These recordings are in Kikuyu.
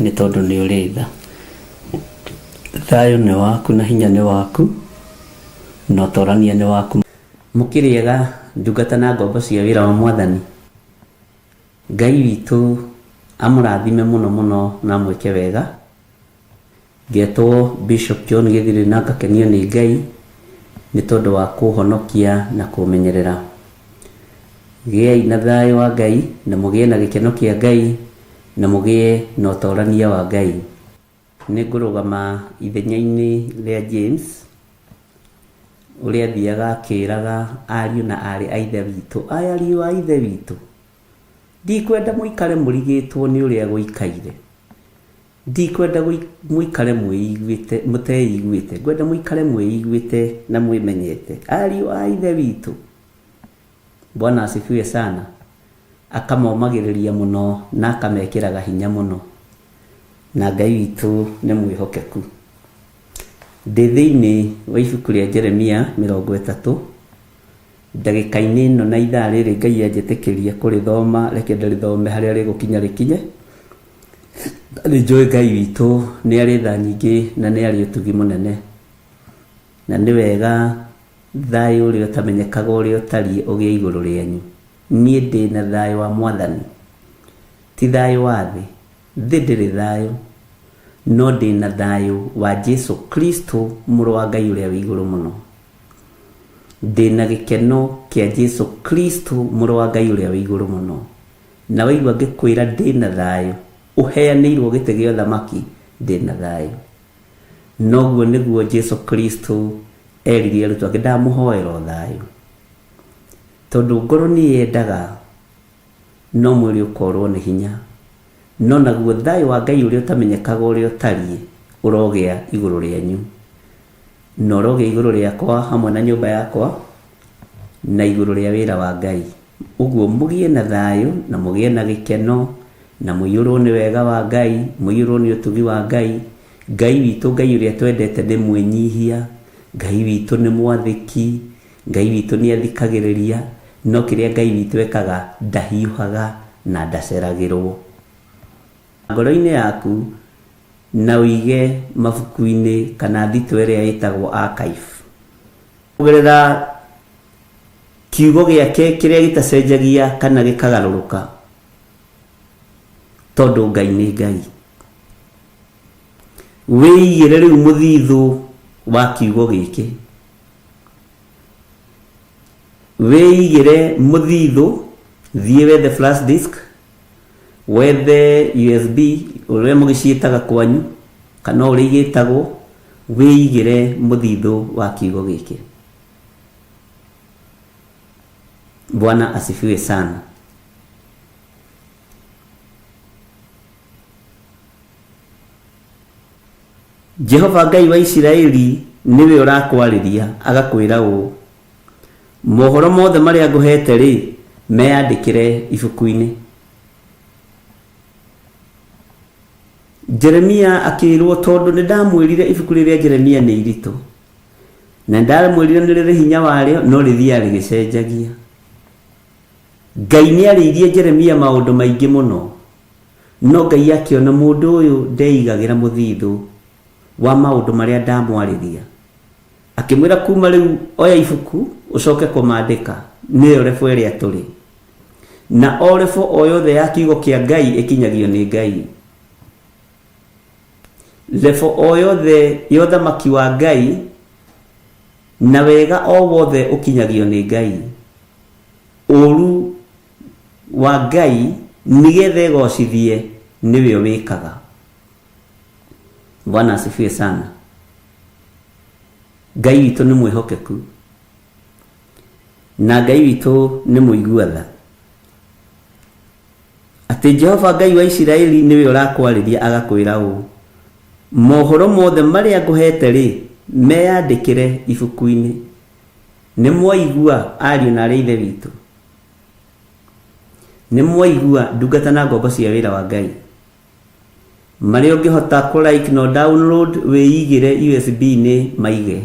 nĩ tondũ nĩ ũrĩ tha. Thayũ nĩ waku na hinya nĩ waku na ũtorania nĩ waku. Mũkĩrĩega ndungata na ngombo cia wĩra wa Mwathani. Ngai witũ amũrathime mũno mũno na amwĩke wega. Ngetwo Bishop John Gĩthirĩ na ngakenio nĩ Ngai nĩ tondũ wa kũhonokia na kũmenyerera. Gĩai na thayũ wa Ngai na mũgĩe na gĩkeno kĩa Ngai na mũgĩe na ũtorania wa Ngai. Nĩ ngũrũgama ithenya-inĩ rĩa James ũrĩa athiaga akĩraga ariũ na aarĩ a Ithe witũ, ariũ a Ithe witũ, ndikwenda mũikare mũrigĩtwo nĩ ũrĩa gũikaire. Ndikwenda mũikare mwĩiguĩte, mũteiguĩte, ngwenda mũikare mwĩiguĩte na mwĩmenyete. Ariũ a Ithe witũ, Bwana asifiwe sana, akamomagĩrĩria mũno na akamekĩraga hinya mũno. Na Ngai witũ nĩ mwĩhokeku. Ndĩ thĩinĩ wa ibuku rĩa Jeremia 30, Ndagĩka-inĩ ĩno na ithaa rĩrĩ Ngai anjĩtĩkĩria kũrĩthoma, reke ndĩrĩthome harĩa rĩgũkinya rĩkinye. Nĩ njũĩ Ngai witũ nĩ arĩ tha nyingĩ na nĩ arĩ ũtugi mũnene. Na nĩ wega thayũ ũrĩa ũtamenyekaga ũrĩa ũtariĩ ũgĩe igũrũ rĩanyu. Niĩ ndĩ na thayũ wa Mwathani. Ti thayũ wa thĩ. Thĩ ndĩrĩ thayũ. No ndĩ na thayũ wa Jesu Kristo mũrũ wa Ngai ũrĩa wĩ igũrũ mũno. Ndĩ na gĩkeno kĩa Jesu Kristo mũrũ wa Ngai ũrĩa wĩ igũrũ mũno. Na waigua ngĩkwĩra ndĩ na thayũ, ũheanĩirwo gĩtĩ gĩa ũthamaki, ndĩ na thayũ. Noguo nĩguo Jesu Kristo erire arutwo ake, ndamũhoera o thayũ. Tondũ ngoro nĩ yendaga no mwĩrĩ ũkorwo nĩ hinya. No naguo thayũ wa Ngai ũrĩa ũtamenyekaga ũrĩa ũtariĩ ũrogĩa igũrũ rĩanyu. Na ũrogĩa igũrũ rĩakwa hamwe na nyũmba yakwa na igũrũ rĩa wĩra wa Ngai. Ũguo mũgĩe na thayũ na mũgĩe na gĩkeno na mũiyũrwo nĩ wega wa Ngai, mũiyũrwo nĩ ũtugi wa Ngai. Ngai witũ, Ngai ũrĩa twendete nĩ mwĩnyihia, Ngai witũ nĩ mwathĩki, Ngai witũ nĩ athikagĩrĩria, no kĩrĩa Ngai witũ ekaga ndahiũhaga na ndaceragĩrwo. Ngoro-inĩ yaku na ũige mabuku-inĩ kana thitoo ĩrĩa ĩtagwo archive. Kũgerera kiugo gĩake kĩrĩa gĩtacenjagia kana gĩkagarũrũka, tondũ Ngai nĩ Ngai. Wĩigĩre rĩu mũthithũ wa kiugo gĩkĩ. Wĩigĩre mũthithũ, thiĩ wethe flash disk, wethe USB ũrĩa mũgĩciĩtaga kwanyu kana ũrĩa igĩtagwo, wĩigĩre mũthithũ wa kiugo gĩkĩ. Bwana asifiwe sana. Jehova Ngai wa Isiraeli nĩwe ũrakwarĩria agakwĩra ũũ, Mohoro mothe marĩa ngũheete-rĩ, meyandĩkĩre ibuku-inĩ. Jeremia akĩĩrwo, tondũ nĩ ndamwĩrire ibuku rĩrĩa Jeremia nĩ iritũ, na nĩ ndamwĩrire nĩ rĩrĩ hinya warĩo, no rĩthiaga rĩgĩcenjagia. Ngai nĩ arĩirie Jeremia maũndũ maingĩ mũno, no Ngai akĩona mũndũ ũyũ ndeigagĩra mũthithũ wa maũndũ marĩa ndamwarĩria. Akĩmwĩra kuma rĩu oya ibuku ũcoke kũmandĩka, nĩyo rebo ĩrĩa tũrĩ. Na o rebo o yothe ya kiugo kĩa Ngai ĩkinyagio nĩ Ngai. Rebo o yothe ya ũthamaki wa Ngai na wega o wothe ũkinyagio nĩ Ngai. Ũru wa Ngai nĩgetha ĩgocithie nĩwe ũwĩkaga. Bwana asifiwe sana. Ngai witũ nĩ mwĩhokeku na Ngai witũ nĩ mũigua tha. Atĩ Jehova Ngai wa Isiraeli nĩwe ũrakwarĩria agakwĩra ũũ, mohoro mothe marĩa ngũheete-rĩ, meyandĩkĩre ibuku-inĩ. Nĩ mwaigua, ariũ na aarĩ a Ithe witũ? Nĩ mwaigua, ndungata na ngombo cia wĩra wa Ngai? Marĩa ũngĩhota kũ like na download wĩigĩre USB-inĩ maige.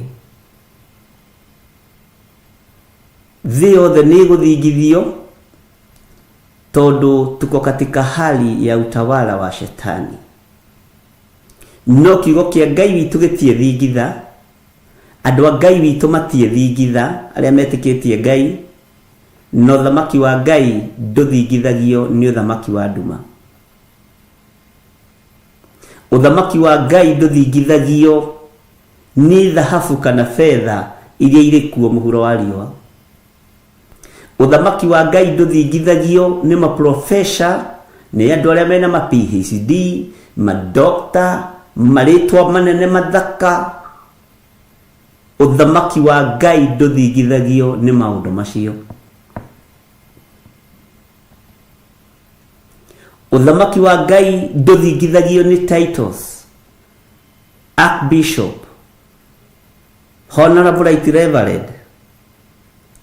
Thĩ yothe nĩ ĩgũthingithio tondũ tuko katika hali ya utawala wa shetani. No kiugo kĩa Ngai witũ gĩtiĩthingitha, andũ a Ngai witũ matiĩthingitha, arĩa metĩkĩtie Ngai, na ũthamaki wa Ngai ndũthingithagio nĩ ũthamaki wa nduma. Ũthamaki wa Ngai ndũthingithagio nĩ thahabu kana betha iria irĩ kuo mũhuro wa riũa. Ũthamaki wa Ngai ndũthingithagio nĩ maprofesa, nĩ andũ arĩa mena ma PhD, madokta, marĩtwa manene mathaka. Ũthamaki wa Ngai ndũthingithagio nĩ maũndũ macio. Ũthamaki wa Ngai ndũthingithagio nĩ titles, archbishop, Honorable Right Reverend,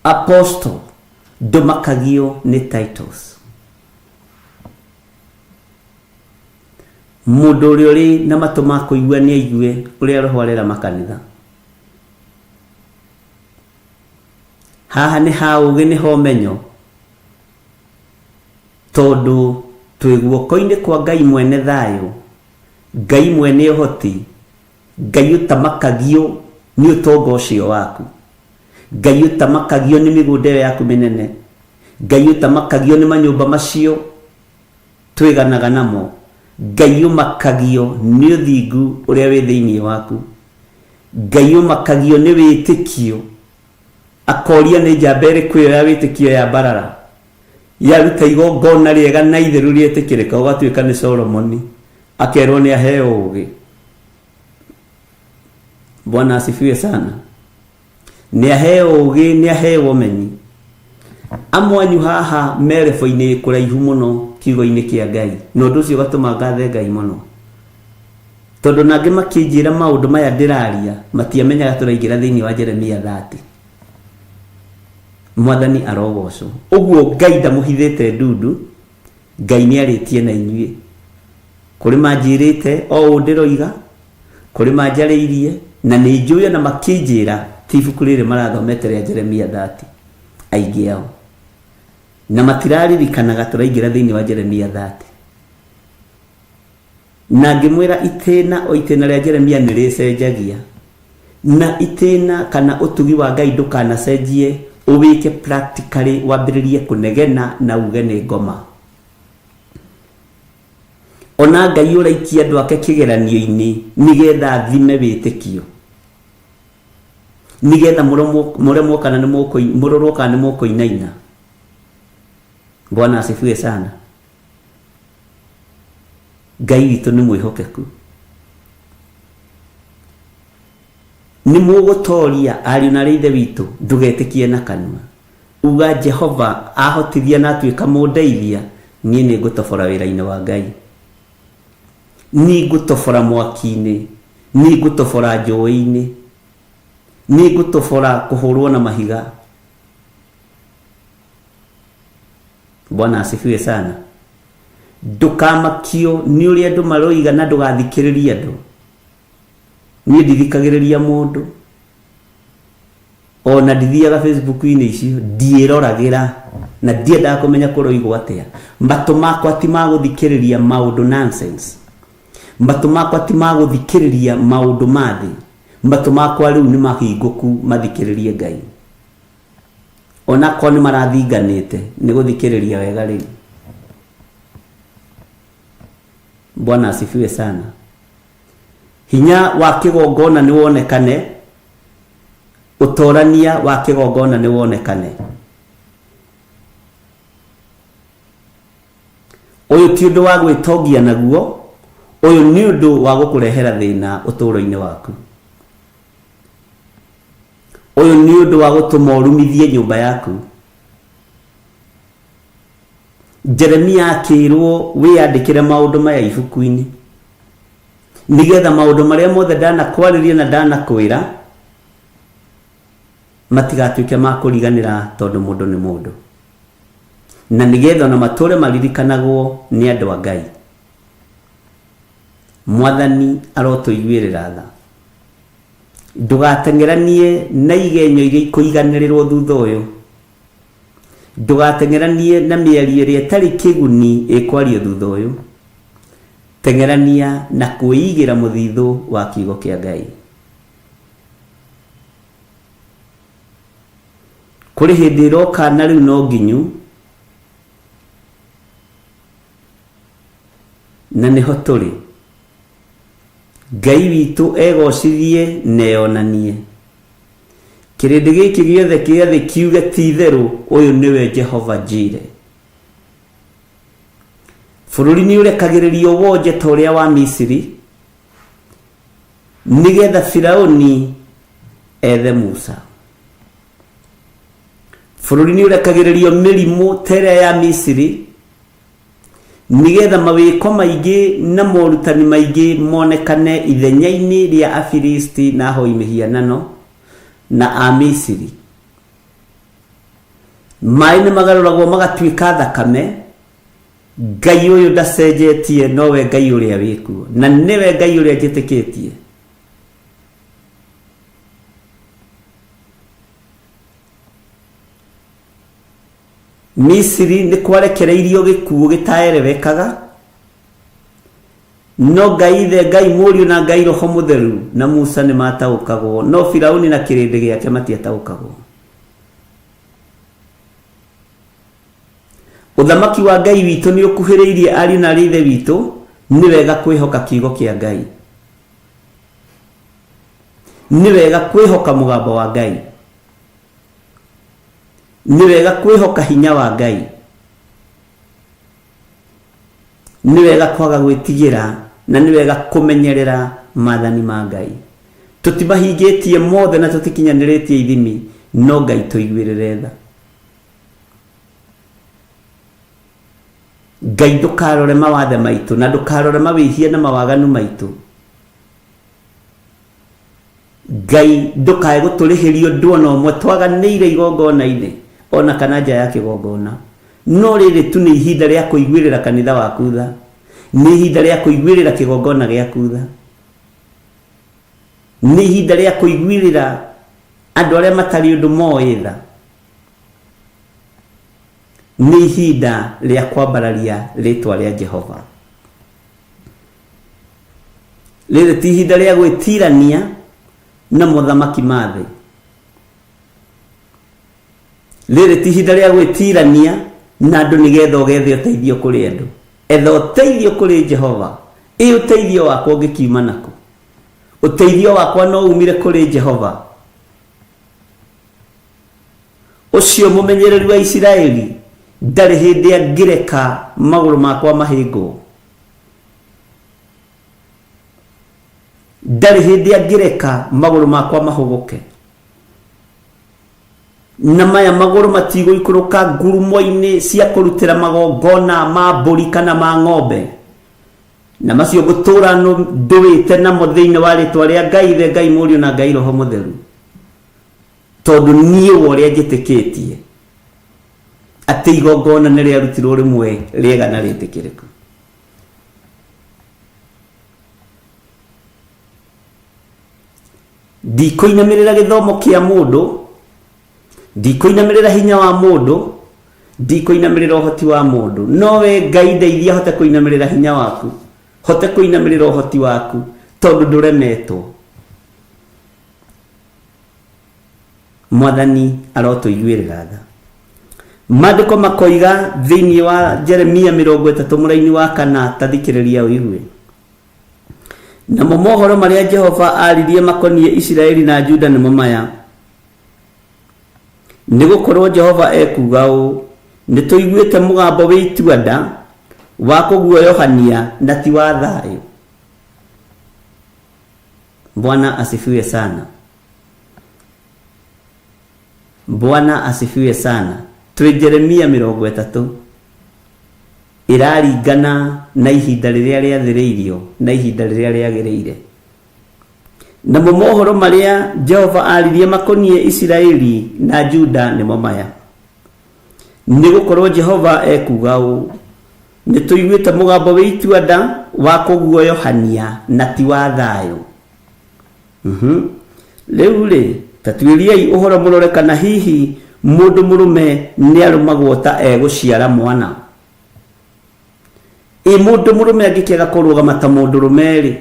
Apostle, ndũmakagio nĩ titles. Mũndũ ũrĩa ũrĩ na matũ ma kũigua nĩ aigue ũrĩa Roho arera makanitha. Haha nĩ ha ũũgĩ nĩ ha ũmenyo, tondũ twĩ guoko-inĩ kwa Ngai mwene thayũ, Ngai mwene ũhoti, Ngai ũtamakagio nĩ ũtonga ũcio waku. Ngai ũtamakagio nĩ mĩgũnda ĩyo yaku mĩnene. Ngai ũtamakagio nĩ manyũmba macio twĩganaga namo. Ngai ũmakagio nĩ ũthingu ũrĩa wĩ thĩinĩ waku. Ngai ũmakagio nĩ wĩtĩkio. Akoria nĩ njamba ĩrĩkũ ĩyo ya wĩtĩkio ya mbarara yaruta igongona rĩega na itheru rĩetĩkĩrĩka, ũgatuĩka nĩ Solomoni, akerwo nĩ aheo ũũgĩ. Bwana asifiwe sana. Nĩ aheo ũũgĩ, nĩ aheo ũmenyi. Amwe anyu haha me rebo-inĩ kũraihu mũno kiugo-inĩ kĩa Ngai, na ũndũ ũcio ũgatũma ngathe Ngai mũno, tondũ nangĩ makĩnjĩra maũndũ maya ndĩraria matiamenyaga tũraingĩra thĩinĩ wa Jeremia 30. Mwathani arogocwo. Ũguo Ngai ndamũhithĩte ndundu, Ngai nĩ arĩtie na inyuĩ. Kũrĩ manjĩrĩte o ũũ ndĩroiga, kũrĩ manjarĩirie, na nĩ njũĩ ona makĩnjĩra ti ibuku rĩrĩ marathomete rĩa Jeremia 30, aingĩ ao. Na matiraririkanaga tũraingĩra thĩinĩ wa Jeremia 30. Na ngĩmwĩra itĩna o itĩna rĩa Jeremia nĩ rĩcenjagia. Na itĩna kana ũtugi wa Ngai ndũkanacenjie ũwĩke practically wambĩrĩrie kũnegena na uge nĩ ngoma. Ona Ngai ũraikia andũ ake kĩgeranio-inĩ nĩgetha athime wĩtĩkio. Nĩgetha mũremwo kana nĩ mũrorwo kana nĩ mũkũinaina. Bwana asifiwe sana. Ngai witũ nĩ mwĩhokeku. Nĩ mũgũtoria ariũ na arĩ ithe witũ, ndũgetĩkie na kanua. Uga Jehova ahotithia na atuĩka mũndeithia, niĩ nĩ ngũtobora wĩra-inĩ wa Ngai. Nĩ ngũtobora mwaki-inĩ, nĩ ngũtobora njũĩ-inĩ, nĩ ngũtobora kũhũrwo na mahiga. Bwana asifiwe sana. Ndũkamakio nĩ ũrĩa andũ maroiga na ndũgathikĩrĩrie andũ. Niĩ ndithikagĩrĩria mũndũ ona ndithiaga Facebook-inĩ icio, ndiĩroragĩra na ndiendaga kũmenya kũroigwo atĩa. Matũ makwa ti ma gũthikĩrĩria maũndũ nonsense. Matũ makwa ti ma gũthikĩrĩria maũndũ ma thĩ. Matũ makwa rĩu nĩ mahingũku mathikĩrĩrie Ngai. Onakorwo nĩ marathinganĩte nĩ gũthikĩrĩria wega rĩu. Bwana asifiwe sana. Hinya wa kĩgongona nĩ wonekane, ũtorania wa kĩgongona nĩ wonekane. Ũyũ ti ũndũ wa gwĩtongia naguo, ũyũ nĩ ũndũ wa gũkũrehera thĩna ũtũũro-inĩ waku. Ũyũ nĩ ũndũ wa gũtũma ũrumithie nyũmba yaku. Jeremia akĩrwo wĩyandĩkĩre maũndũ maya ibuku-inĩ nĩgetha maũndũ marĩa mothe ndanakwarĩria na ndanakwĩra matigatuĩke ma kũriganĩra tondũ mũndũ nĩ mũndũ, na nĩgetha ona matũre maririkanagwo nĩ andũ a Ngai. Mwathani arotũiguĩrĩra tha. Ndũgateng'eranie na igenyo iria ikũiganĩrĩrwo thutha ũyũ. Ndũgateng'eranie na mĩario ĩrĩa ĩtarĩ kĩguni ĩkwario thutha ũyũ. Teng'erania na kwĩigĩra mũthithũ wa kiugo kĩa Ngai. Kũrĩ hĩndĩ ĩroka na rĩu no nginyu, na nĩho tũrĩ. Ngai witũ egocithie na eyonanie. Kĩrĩndĩ gĩkĩ gĩothe kĩa thĩ kiuge ti-itherũ ũyũ nĩwe Jehova Jire. Bũrũri nĩ ũrekagĩrĩrio wonje ta ũrĩa wa Misiri, nĩgetha Firauni ethe Musa. Bũrũri nĩ ũrekagĩrĩrio mĩrimũ ta ĩrĩa ya Misiri, nĩgetha mawĩko maingĩ na morutani maingĩ monekane ithenya-inĩ rĩa Afilisti na ahoi mĩhianano na Amisiri. Maĩ nĩ magarũragwo magatuĩka thakame. Ngai ũyũ ndacenjetie, nowe Ngai ũrĩa wĩkuo, na nĩwe Ngai ũrĩa njĩtĩkĩtie. Misiri nĩ kwarekereirio gĩkuũ gĩtaerewekaga, no Ngai Ithe, Ngai Mũriũ na Ngai Roho Mũtheru na Musa nĩ mataũkagwo, no Firauni na kĩrĩndĩ gĩake matiataũkagwo. Ũthamaki wa Ngai witũ nĩ ũkuhĩrĩirie ariũ na arĩ ithe witũ, nĩ wega kwĩhoka kiugo kĩa Ngai. Nĩ wega kwĩhoka mũgambo wa Ngai. Nĩ wega kwĩhoka hinya wa Ngai. Nĩ wega kwaga gwĩtigĩra na nĩ wega kũmenyerera maathani ma Ngai. Tũtimahingĩtie mothe na tũtikinyanĩrĩtie ithimi, no Ngai tũiguĩrĩre tha. Ngai ndũkarore mawathe maitũ na ndũkarore mawĩhia na mawaganu maitũ. Ngai ndũkae gũtũrĩhĩria ũndũ ona ũmwe twaganĩire igongona-inĩ ona kana nja ya kĩgongona. No rĩrĩ tu nĩ ihinda rĩa kũiguĩrĩra kanitha waku tha. Nĩ ihinda rĩa kũiguĩrĩra kĩgongona gĩaku tha. Nĩ ihinda rĩa kũiguĩrĩra andũ arĩa matarĩ ũndũ moĩ tha. Nĩ ihinda rĩa kwambararia rĩtwa rĩa Jehova. Rĩrĩ ti ihinda rĩa gwĩtirania na mothamaki ma thĩ. Rĩrĩ ti ihinda rĩa gwĩtirania na andũ nĩgetha ũgethe ũteithio kũrĩ andũ. Etha ũteithio kũrĩ Jehova. Ĩ ũteithio wakwa ũngĩkiuma nakũ? Ũteithio wakwa no umire kũrĩ Jehova. Ũcio mũmenyereri wa Isiraeli ndarĩ hĩndĩ angĩreka magũrũ makwa mahĩngwo. Ndarĩ hĩndĩ angĩreka magũrũ makwa mahũgũke. Na maya magũrũ matigũikũrũka ngurumo-inĩ cia kũrutĩra magongona ma mbũri kana ma ng'ombe. Na macio ngũtũũra ndũĩte namo thĩinĩ wa rĩtwa rĩa Ngai Ithe, Ngai Mũriũ na Ngai Roho Mũtheru. Tondũ niĩ wa ũrĩa njĩtĩkĩtie atĩ igongona nĩ rĩarutirwo rĩmwe rĩega na rĩtĩkĩrĩku. Ndikũinamĩrĩra gĩthomo kĩa mũndũ, ndikũinamĩrĩra hinya wa mũndũ, ndikũinamĩrĩra ũhoti wa mũndũ. No we Ngai ndeithia hote kũinamĩrĩra hinya waku, hote kũinamĩrĩra ũhoti waku, tondũ ndũremetwo. Mwathani arotũiguĩrĩra tha. Maandĩko makoiga thĩinĩ wa Jeremia 30 mũraini wa kana, ta thikĩrĩria ũigue. Namo mohoro marĩa Jehova aaririe makoniĩ Isiraeli na Juda nĩmo maya. Nĩ gũkorũo Jehova ekuuga ũũ, Nĩ tũiguĩte mũgambo wĩ itua-nda wa kũguoyohania na ti wa thayũ. Bwana asifiwe sana. Bwana asifiwe sana. Twĩ Jeremia 30 ĩraringana na ihinda rĩrĩa rĩathĩrĩirio na ihinda rĩrĩa rĩagĩrĩire. Namo mohoro marĩa Jehova aaririe makoniĩ Isiraeli na Juda nĩmo maya. Nĩ gũkorũo Jehova ekuuga ũũ, Nĩ tũiguĩte mũgambo wĩ itua-nda wa kũguoyohania na ti wa thayũ. Rĩu-rĩ, ta tuĩriai ũhoro mũrore kana hihi mũndũ mũrũme nĩarũmagwo ta egũciara mwana. Ĩ mũndũ mũrũme angĩkĩaga kũrũgama ta mũndũ rũme-rĩ,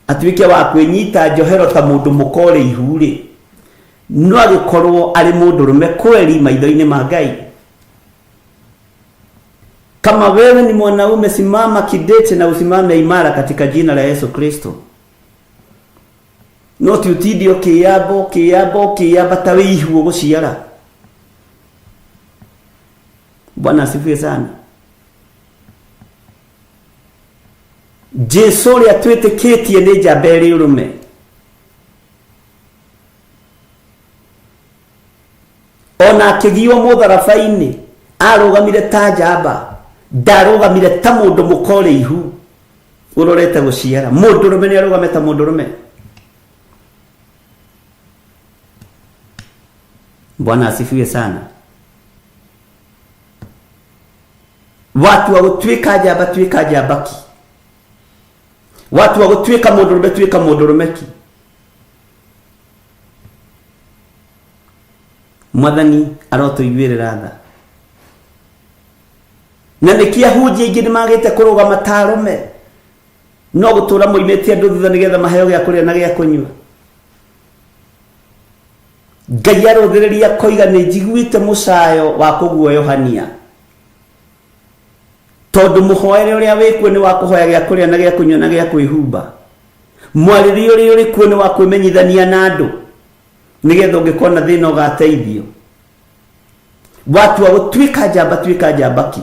atuĩke wa kwĩnyita njohero ta mũndũ mũka ũrĩ ihu-rĩ, no agĩkorwo arĩ mũndũ rũme kweli maitho-inĩ ma Ngai? Kama wewe ni mwanaume, simama kidete na usimame imara katika jina la Yesu Kristo. No ti ũtinde ũkĩyamba ũkĩyamba ũkĩyamba ta wĩ ihu ũgũciara. Bwana asifiwe sana. Jesu ũrĩa twĩtĩkĩtie nĩ njamba ĩrĩ ũrũme. Ona akĩgiywo mũtharaba-inĩ arũgamire ta njamba, ndarũgamire ta mũndũ mũka ũrĩ ihu ũrorete gũciara. Mũndũrũme nĩ arũgame ta mũndũrũme. Bwana asifiwe sana. Watua gũtuĩka njamba tuĩka njamba ki. Watua gũtuĩka mũndũrũme tuĩka mũndũrũme ki. Mwathani arotũiguĩrĩra tha. Na nĩkĩ ahunjia aingĩ nĩ magĩte kũrũgama ta arũme, no gũtũra moimĩtie andũ thutha nĩgetha maheo gĩa kũrĩa na gĩa kũnyua. Ngai arũthĩrĩria koiga nĩ njiguĩte mũcayo wa kũguoyohania, tondũ mũhoere ũrĩa wĩkuo nĩ wa kũhoya gĩa kũrĩa na gĩa kũnyua na gĩa kwĩhumba. Mwarĩrie ũrĩa ũrĩ kuo nĩ wa kwĩmenyithania na andũ nĩgetha ũngĩkona thĩna ũgateithio. Watua gũtuĩka njamba tuĩka njamba ki.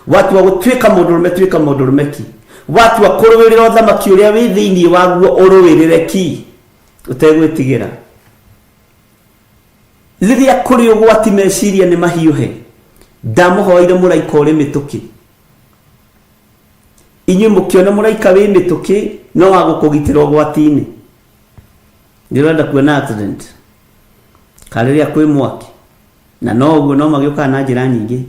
Watua gũtuĩka mũndũrũme tuĩka mũndũrũme ki. Watua kũrũĩrĩra ũthamaki ũrĩa wĩ thĩinĩ waguo ũrũĩrĩre ki ũtegwĩtigĩra. Rĩrĩa kũrĩ ũgwati meciria nĩ mahiũhe, ndamũhoire mũraika ũrĩ mĩtũkĩ. Inyuĩ mũkĩona mũraika wĩ mĩtũkĩ no wa gũkũgitĩra ũgwati-inĩ. Ndĩrenda kuona accident kana rĩrĩa kwĩ mwaki, na no ũguo no magĩũkaga na njĩra nyingĩ.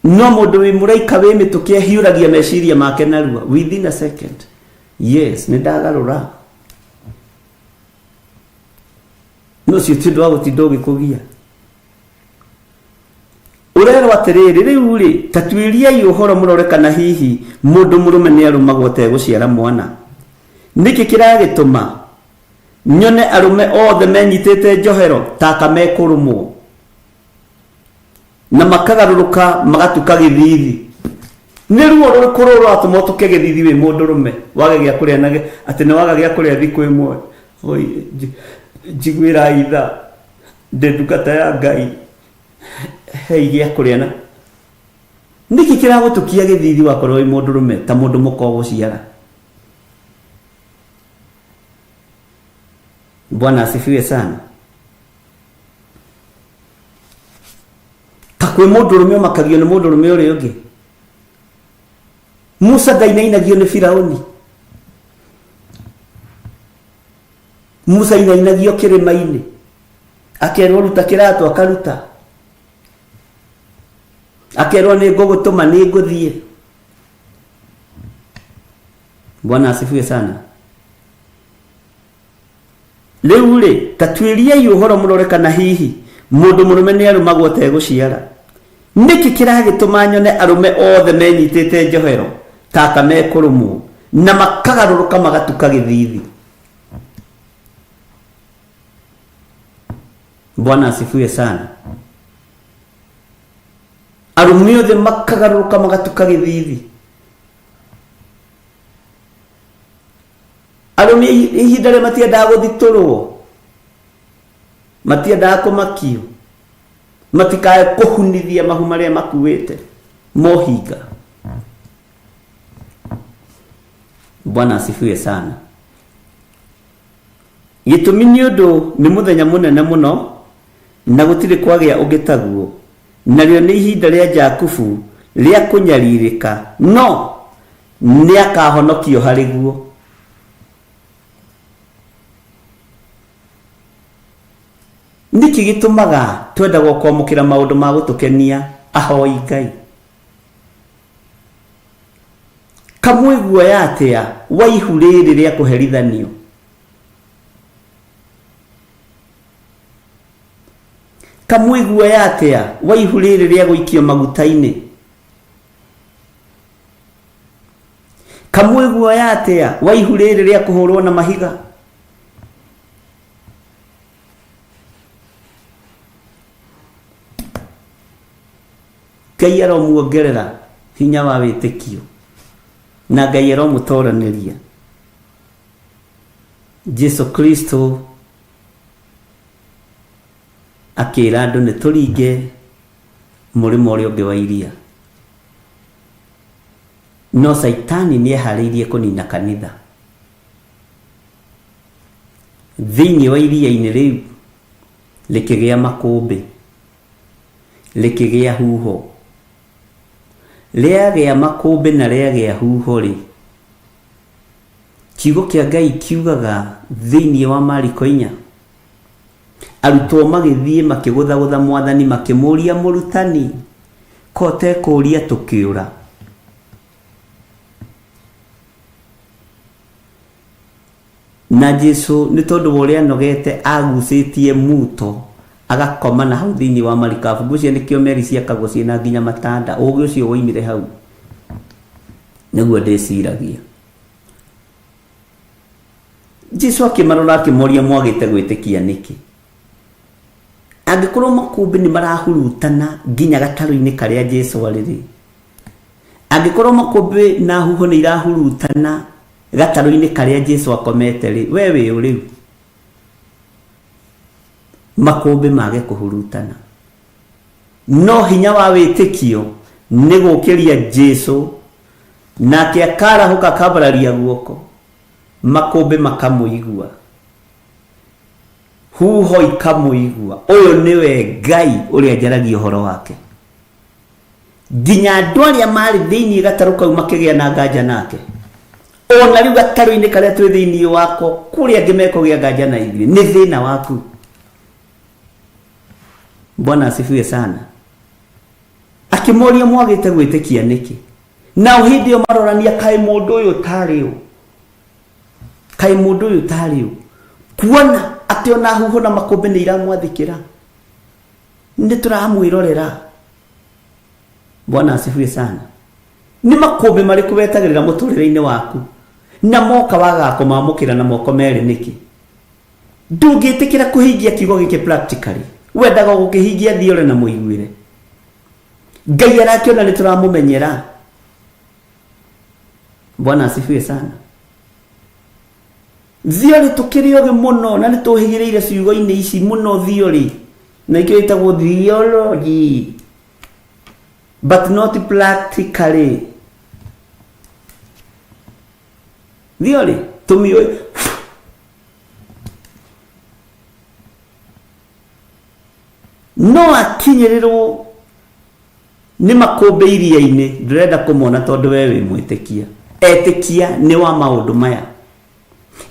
No mũndũ wĩ mũraika wĩ mĩtũkĩ ahiũragia meciria make narua within a second. Yes, nĩ ndagarũra. No ũcio ti ũndũ wa gũtinda ũgĩkũgia. Ũrerwo atĩrĩrĩ, rĩu rĩ, ta tuĩriai ũhoro mũrore kana hihi mũndũ mũrũme nĩ arũmagwo ategũciara mwana. Nĩkĩ kĩragĩtũma nyone arũme othe menyitĩte njohero ta aka mekũrũmwo, na makagarũrũka magatuka gĩthithi? Nĩ ruo rũrĩkũ rũrũ rũratũma ũtuke gĩthithi wĩ mũndũrũme, wage gĩa kũrĩa na atĩ nĩ waga gĩa kũrĩa thikũ ĩmwe? Oi, njiguĩrai tha, ndĩ ndungata ya Ngai, hei gĩa kũrĩa na nĩkĩ kĩragũtukia gĩthithi wakorwo wĩ mũndũrũme ta mũndũ mũka ũgũciara? Bwana asifiwe sana. Ta kwĩ mũndũrũme ũmakagio nĩ mũndũrũme ũrĩa ũngĩ. Musa ndainainagio nĩ Firauni. Musa ainainagio kĩrĩma-inĩ, akerwo ruta kĩratũ akaruta, akerwo nĩ ngũgũtũma nĩ ngũthiĩ. Bwana asifiwe sana. Rĩu rĩ, ta tuĩriai ũhoro mũrore kana hihi mũndũ mũrũme nĩ arũmagwo ategũciara. Nĩkĩ kĩragĩtũma nyone arũme othe menyitĩte njohero ta aka mekũrũmwo, na makagarũrũka magatuka gĩthithi? Bwana asifiwe sana. Arũme othe makagarũrũka magatuka gĩthithi. Arũme ihinda rĩa matiendaga gũthitũrwo, matiendaga kũmakio, matikae kũhunithia mahu marĩa makuĩte mohinga. Bwana asifiwe sana. Gĩtũmi nĩ ũndũ nĩ mũthenya mũnene mũno, na gũtirĩ kwagĩa ũngĩ taguo, narĩo nĩ ihinda rĩa Jakubu rĩa kũnyarirĩka, no nĩakahonokio harĩ guo. Nĩkĩ gĩtũmaga twendagwo kwamũkĩra maũndũ ma gũtũkenia ahoi Ngai? Kamwĩ guoya atĩa wa ihu rĩrĩ rĩa kũherithanio? Kamwĩ guoya atĩa wa ihu rĩrĩ rĩa gũikio maguta-inĩ? Kamwĩ guoya atĩa wa ihu rĩrĩ rĩa kũhũrwo na mahiga? Ngai aromuongerera hinya wa wĩtĩkio na Ngai aromũtoranĩria. Jesu Kristo akĩra andũ nĩ tũringe mũrĩmo ũrĩa ũngĩ wa iria. No Caitani nĩ eharĩirie kũnina kanitha. Thĩinĩ wa iria-inĩ rĩu rĩkĩgĩa makũmbĩ, rĩkĩgĩa huho. Rĩagĩa makũmbĩ na rĩagĩa huho-rĩ, kiugo kĩa Ngai kiugaga thĩinĩ wa Mariko 4, arutwo magĩthiĩ makĩgũthagũtha Mwathani makĩmũũria, Mũrutani, ko ũtekũũria tũkĩũra? Na Jesu nĩ tondũ wa ũrĩa anogete agucĩtie muto agakoma na hau thĩinĩ wa marikabu. Ngwĩciria nĩkĩo meri ciakagwo ciĩna nginya matanda. Ũgĩ ũcio woimire hau nĩguo ndĩciragia. Jesu akĩmarora akĩmoria mwagĩte gwĩtĩkia nĩkĩ? Angĩkorwo makũmbĩ nĩ marahurutana nginya gatarũ-inĩ karĩa Jesu arĩ-rĩ, angĩkorwo makũmbĩ na huho nĩ irahurutana gatarũ-inĩ karĩa Jesu akomete-rĩ, we wĩ ũ rĩu? Makũmbĩ mage kũhurutana. No hinya wa wĩtĩkio nĩ gũkĩria Jesu, nake akarahũka akambararia guoko, makũmbĩ makamũigua, huho ikamũigua. Ũyũ nĩwe Ngai ũrĩa njaragia ũhoro wake. Nginya andũ arĩa marĩ thĩinĩ gatarũ kau makĩgĩa na nganja nake. Ona rĩu gatarũ-inĩ karĩa twĩ thĩinĩ wako, kũrĩ angĩ mekũgĩa nganja na ithuĩ. Nĩ thĩna waku. Bwana asifiwe sana. Akĩmoria mwagĩte gwĩtĩkia nĩkĩ? Nao hĩndĩ ĩyo marorania kaĩ mũndũ ũyũ tarĩ ũ? Kaĩ mũndũ ũyũ tarĩ ũ? Kuona atĩ ona huho na makũmbĩ nĩ iramwathĩkĩra. Nĩ tũramwĩrorera. Bwana asifiwe sana. Nĩ makũmbĩ marĩkũ wetagĩrĩra mũtũrĩre-inĩ waku na moka wagaga kũmamũkĩra na moko merĩ nĩkĩ? Ndũngĩtĩkĩra kũhingia kiugo gĩkĩ practically. Wendaga gũkĩhingia theory na mũiguĩre. Ngai arakĩona nĩ tũramũmenyera. Bwana asifiwe sana. Theory tũkĩrĩ ogĩ mũno na nĩ tũhĩgĩrĩire ciugo-inĩ ici mũno theory, na ikĩo ĩtagwo theology but not practically. Theory tũmĩũĩ no akinyĩrĩrwo nĩ makũmbĩ iria-inĩ, ndũrenda kũmona tondũ we wĩ mwĩtĩkia. Etĩkia nĩ wa maũndũ maya,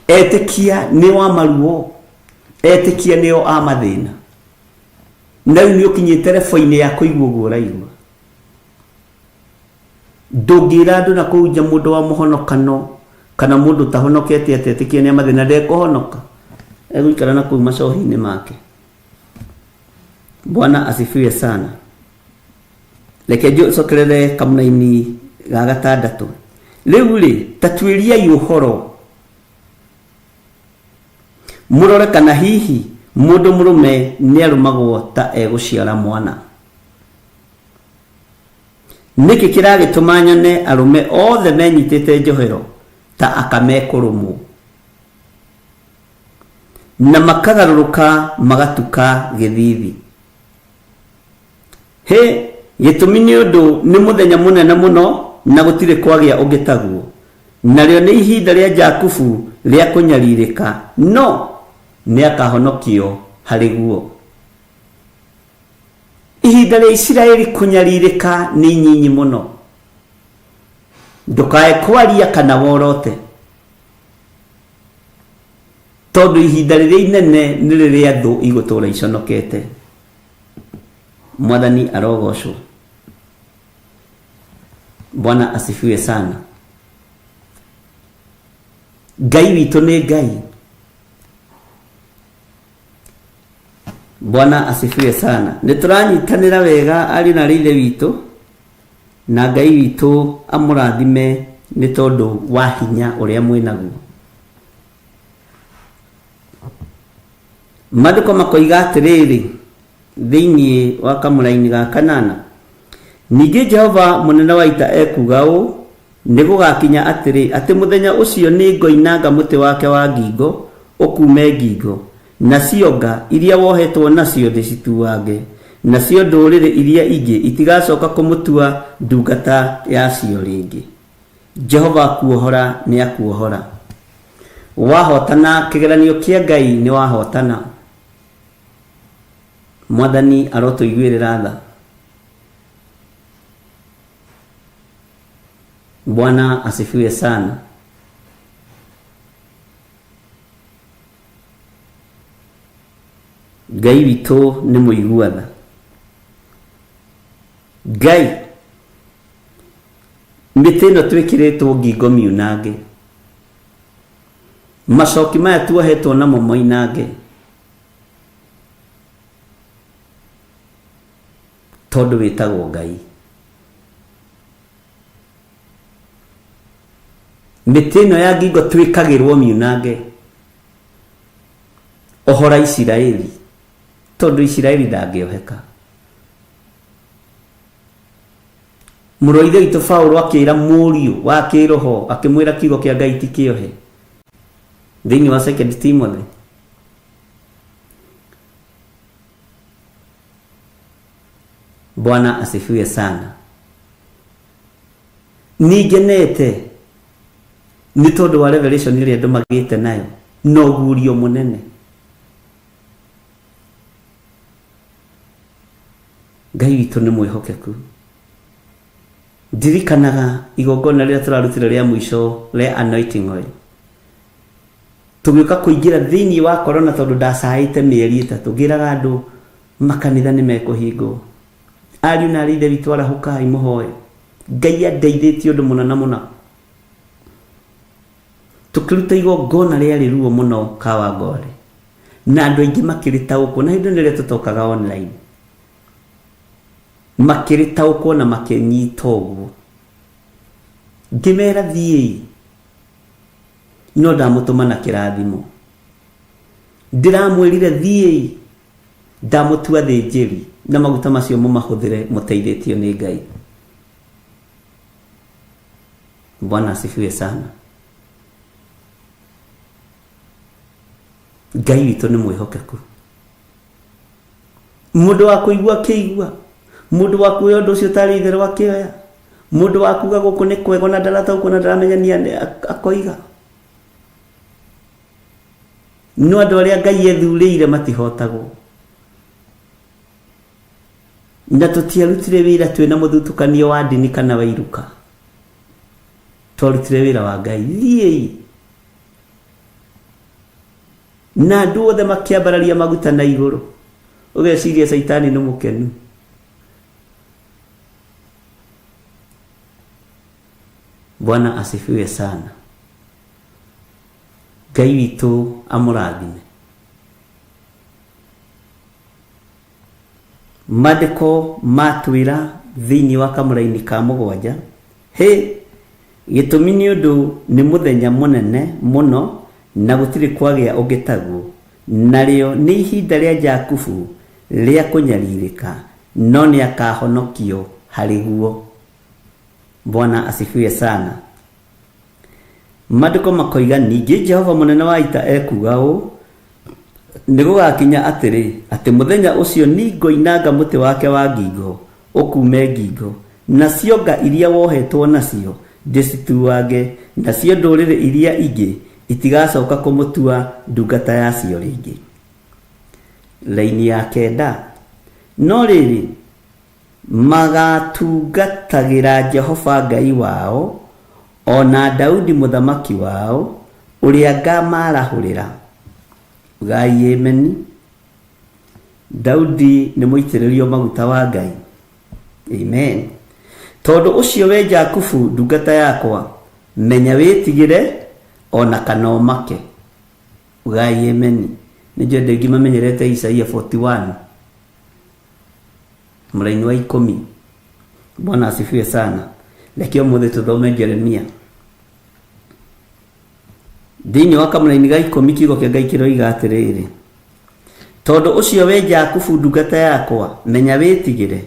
etĩkia nĩ wa maruo, etĩkia nĩo a mathĩna. Na rĩu nĩ ũkinyĩte rebo-inĩ ya kũigua ũguo ũraigua. Ndũngĩra andũ na kũu nja mũndũ wa mũhonokano kana mũndũ ũtahonokete atetĩkia nĩ a mathĩna ndekũhonoka, egũikara na kũu macohi-inĩ make. Bwana asifiwe sana. Reke njokerere kamũraini ga gatandatũ. Rĩu rĩ, ta tuĩriai ũhoro mũrore kana hihi mũndũ mũrũme nĩarũmagwo ta egũciara mwana. Nĩkĩ kĩragĩtũma nyone arũme othe menyitĩte njohero ta aka mekũrũmwo, na makagarũrũka magatuka gĩthithi? Hĩ, gĩtũmi nĩ ũndũ nĩ mũthenya mũnene mũno na gũtirĩ kwagĩa ũngĩ taguo, narĩo nĩ ihinda rĩa Jakubu rĩa kũnyarirĩka, no nĩakahonokio harĩ guo. Ihinda rĩa Isiraeli kũnyarirĩka nĩ inyinyi mũno. Ndũkae kwaria kana worote, tondũ ihinda rĩrĩa inene nĩ rĩrĩa thũ igũtũũra iconokete. Mwathani arogocwo. Bwana asifiwe sana. Ngai witũ nĩ Ngai. Bwana asifiwe sana. Nĩ tũranyitanĩra wega ariũ na aarĩ a Ithe witũ, na Ngai witũ amũrathime. Nĩ tondũ wa hinya ũrĩa mwĩnaguo. Maandĩko makoiga atĩrĩrĩ thĩinĩ wa kamũraini ga kanana, Ningĩ Jehova mũnene wa ita ekuuga ũũ, Nĩ gũgakinya atĩrĩ, atĩ mũthenya ũcio nĩ ngoinanga mũtĩ wake wa ngingo ũkuume ngingo, nacio nga iria wohetwo nacio ndĩcituange, nacio ndũrĩrĩ iria ingĩ itigacoka kũmũtua ndungata yacio rĩngĩ. Jehova kuohora nĩ akuohora. Wahotana kĩgeranio kĩa Ngai nĩ wahotana. Mwathani arotũiguĩrĩra tha. Bwana asifiwe sana. Ngai witũ nĩ mũigua tha. Ngai mĩtĩ ĩno twĩkĩrĩtwo ngingo miunange, macoki maya tuohetwo namo moinange, tondũ wĩtagwo Ngai. Mĩtĩ ĩno ya ngingo twĩkagĩrwo miunange, ohora Isiraeli, tondũ Isiraeli ndangĩoheka. Mũrũ wa Ithe witũ Paulo akĩra mũriũ wa kĩroho akĩmwĩra kiugo kĩa Ngai ti kĩohe thĩinĩ wa Second Timothy. Bwana asifiwe sana. Ningenete nĩ tondũ wa revelation ĩrĩa andũ magĩte nayo na ũguũrio mũnene. Ngai witũ nĩ mwĩhokeku. Ndirikanaga igongona rĩrĩa tũrarutire rĩa mũico rĩa anointing oil. Tũgĩũka kũingĩra thĩinĩ wa corona tondũ ndacaĩte mĩeri 3 ngĩraga andũ makanitha nĩ mekũhingwo. Ariũ na arĩ ithe witũ arahũkai mũhoe. Ngai andeithĩtie ũndũ mũna na mũna. Tũkĩruta igongona rĩarĩ ruo mũno Kawangware. Na andũ aingĩ makĩrĩtaũkwo, na hĩndĩ ĩno ĩrĩa tũtokaga online. Makĩrĩtaũkwo na makĩnyita ũguo. Ngĩmera thiĩi, no ndamũtũma na kĩrathimo. Ndĩramwĩrire thiĩi, ndamũtua thĩnjĩri, na maguta macio mũmahũthĩre mũteithĩtio nĩ Ngai. Bwana asifiwe sana. Ngai witũ nĩ mwĩhokeku. Mũndũ wa kũigua akĩigua, mũndũ wa kuoya ũndũ ũcio ũtarĩ itherũ akĩoya, mũndũ wa kuga gũkũ nĩ kwega ona ndarataũkwo na ndaramenya nĩ akoiga. No andũ arĩa Ngai ethurĩire matihotagwo. Na tũtiarutire wĩra twĩna mũthutũkanio wa ndini kana wa iruka. Twarutire wĩra wa Ngai. Thiĩi. Na andũ othe makĩambararia maguta na igũrũ. Ũgeciria Caitani nĩ mũkenu. Bwana asifiwe sana. Ngai witũ amũrathime. Maandĩko matwĩra thĩinĩ wa kamũraini ka 7, hĩ, gĩtũmi nĩ ũndũ nĩ mũthenya mũnene mũno na gũtirĩ kwagĩa ũngĩ taguo, narĩo nĩ ihinda rĩa Jakubu rĩa kũnyarirĩka, no nĩakahonokio harĩ guo. Bwana asifiwe sana. Maandĩko makoiga, ningĩ Jehova mũnene wa ita ekuuga ũũ, nĩ gũgakinya atĩrĩ, atĩ mũthenya ũcio nĩngoinanga mũtĩ wake wa ngingo ũkuume ngingo, nacio nga iria wohetwo nacio ndĩcituange, nacio ndũrĩrĩ iria ingĩ itigacoka kũmũtua ndungata yacio rĩngĩ. Raini ya 9, no rĩrĩ, Magatungatagĩra Jehova Ngai wao, o na Daudi mũthamaki wao, ũrĩa ngamaarahũrĩra. Ugai Ameni. Daudi nĩ mũitĩrĩrio maguta wa Ngai. Amen. Tondũ ũcio we Jakubu ndungata yakwa, menya wĩtigĩre o na kana ũmake. Ugai Ameni. Nĩ njũĩ andũ aingĩ mamenyerete Isaia 41. Mũraini wa 10. Bwana asifiwe sana. Reke ũmũthĩ tũthome Jeremia. Thĩinĩ wa kamũraini ga ikũmi kiugo kĩa Ngai kĩroiga atĩrĩrĩ, tondũ ũcio we Jakubu ndungata yakwa, menya wĩtigĩre,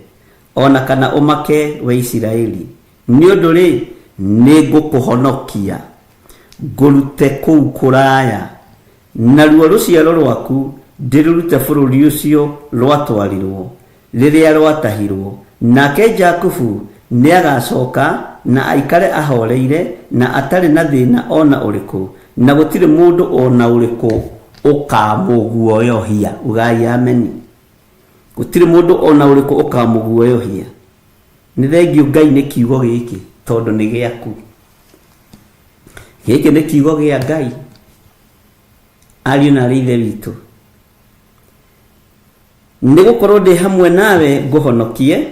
o na kana ũmake we Isiraeli, nĩ ũndũ-rĩ, nĩngũkũhonokia, ngũrute kũu kũraya, naruo rũciaro rwaku ndĩrũrute bũrũri ũcio rwatwarirũo, rĩrĩa rwatahirũo. Nake Jakubu nĩagacoka na aikare ahoreire na atarĩ na thĩna o na ũrĩkũ, na gũtirĩ mũndũ o na ũrĩkũ ũkamũguoyohia. Ugai ameni. Gũtirĩ mũndũ o na ũrĩkũ ũkamũguoyohia. Nĩ thengiũ Ngai nĩ kiugo gĩkĩ tondũ nĩ gĩaku. Gĩkĩ nĩ kiugo gĩa Ngai. Ariũ na aarĩ a Ithe witũ, nĩ gũkorũo ndĩ hamwe nawe ngũhonokie,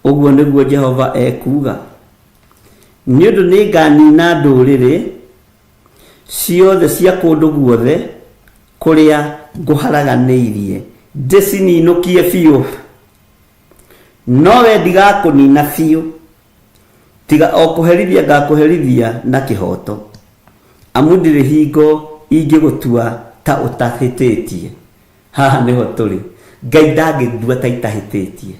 ũguo nĩguo Jehova ekuuga. Nĩ ũndũ nĩ nganina ndũrĩrĩ ciothe cia kũndũ guothe kũrĩa ngũharaganĩirie, ndĩcininũkie biũ. No we ndigakũnina biũ, tiga o kũherithia ngakũherithia na kĩhooto, amu ndirĩ hingo ingĩgũtua ta ũtahĩtĩtie. Haha nĩho tũrĩ. Ngai ndangĩndua ta itahĩtĩtie.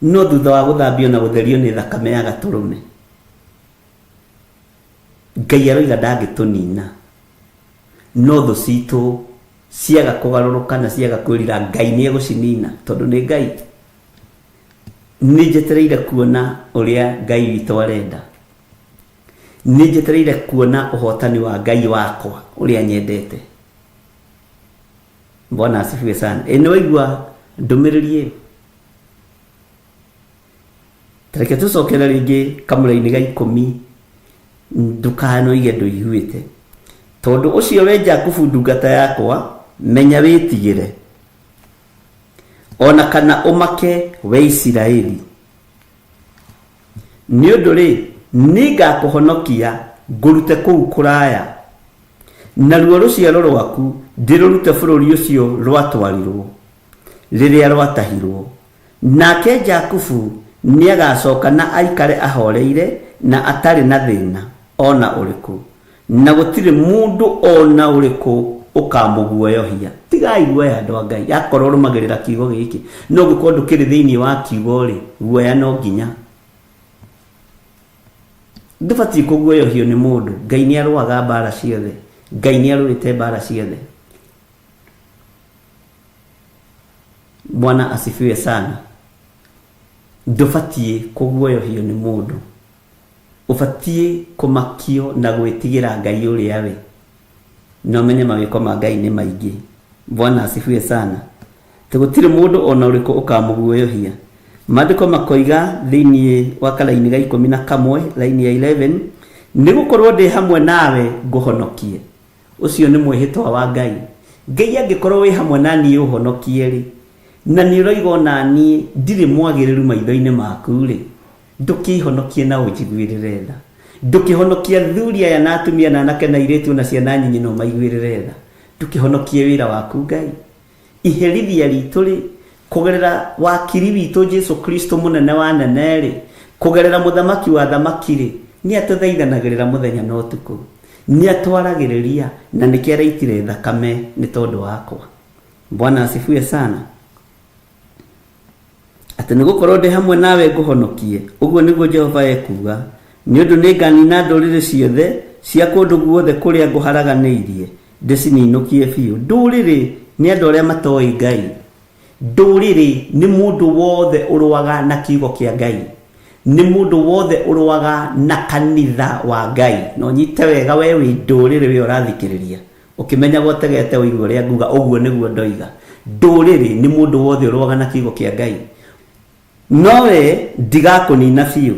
No thutha wa gũthambio na gũtherio nĩ thakame ya Gatũrũme, Ngai aroiga ndangĩtũnina. No thũ citũ ciaga kũgarũrũka na ciaga kwĩrira, Ngai nĩ egũcinina tondũ nĩ Ngai. Nĩ njetereire kuona ũrĩa Ngai witũ arenda. Nĩ njetereire kuona ũhotani wa Ngai wakwa ũrĩa nyendete. Bwana asifiwe sana. Ĩ nĩ waigua ndũmĩrĩri ĩyo? Reke tũcokere rĩngĩ kamũra-inĩ ga ikũmi ndũkanoige ndũiguĩte. Tondũ ũcio we Jakubu ndungata yakwa, menya wĩtigĩre, o na kana ũmake we Isiraeli. Nĩ ũndũ-rĩ, nĩngakũhonokia ngũrute kũu kũraya, naruo rũciaro rwaku ndĩrũrute bũrũri ũcio rwatwarirũo rĩrĩa rwatahirũo. Nake Jakubu nĩagacoka na aikare ahoreire na atarĩ na thĩna o na ũrĩkũ, na gũtirĩ mũndũ o na ũrĩkũ ũkamũguoyohia. Tigai guoya andũ a Ngai, akorwo ũrũmagĩrĩra kiugo gĩkĩ, no ũngĩkorwo ndũkĩrĩ thĩinĩ wa kiugo-rĩ, guoya no nginya. Ndũbatiĩ kũguoyohio nĩ mũndũ, Ngai nĩ arũaga mbara ciothe, Ngai nĩ arũĩte mbara ciothe. Bwana asifiwe sana. Ndũbatiĩ kũguoyohio nĩ mũndũ. Ũbatiĩ kũmakio na gwĩtigĩra Ngai ũrĩa we. Na ũmenye mawĩko ma Ngai nĩ maingĩ. Bwana asifiwe sana. Atĩ gũtirĩ mũndũ o na ũrĩkũ ũkamũguoyohia. Maandĩko makoiga thĩinĩ wa karaini ga 11, raini ya 11, nĩ gũkorwo ndĩ hamwe nawe ngũhonokie. Ũcio nĩ mwĩhĩtwa wa Ngai. Ngai angĩkorwo wĩ hamwe na niĩ ũhonokie-rĩ, na nĩ ũroiga o na niĩ ndirĩ mwagĩrĩru maitho-inĩ maku-rĩ, ndũkĩĩhonokie na ũnjiguĩrĩre tha. Ndũkĩhonokie athuri aya na atumia na anake na airĩtu o na ciana nyinyi na ũmaiguĩrĩre tha. Ndũkĩhonokie wĩra waku Ngai. Iherithia ritũ-rĩ, kũgerera wakiri witũ Jesu Kristo mũnene wa anene-rĩ, kũgerera mũthamaki wa athamaki-rĩ, nĩ atũthaithanagĩrĩra mũthenya na ũtukũ. Nĩ atwaragĩrĩria na nĩkĩo araitire thakame nĩ tondũ wakwa. Bwana asifiwe sana. Atĩ nĩ gũkorũo ndĩ hamwe nawe ngũhonokie, ũguo nĩguo Jehova ekuuga, nĩ ũndũ nĩnganina ndũrĩrĩ ciothe cia kũndũ guothe kũrĩa ngũharaganĩirie, ndĩcininũkie biũ. Ndũrĩrĩ nĩ andũ arĩa matoĩ Ngai. Ndũrĩrĩ nĩ mũndũ wothe ũrũaga na kiugo kĩa Ngai. Nĩ mũndũ wothe ũrũaga na kanitha wa Ngai. Na ũnyite wega we wĩ ndũrĩrĩ we ũrathikĩrĩria. Ũkĩmenyaga ũtegete ũigue ũrĩa nguga, ũguo nĩguo ndoiga. Ndũrĩrĩ nĩ mũndũ wothe ũrũaga na kiugo kĩa Ngai. No we ndigakũnina biũ,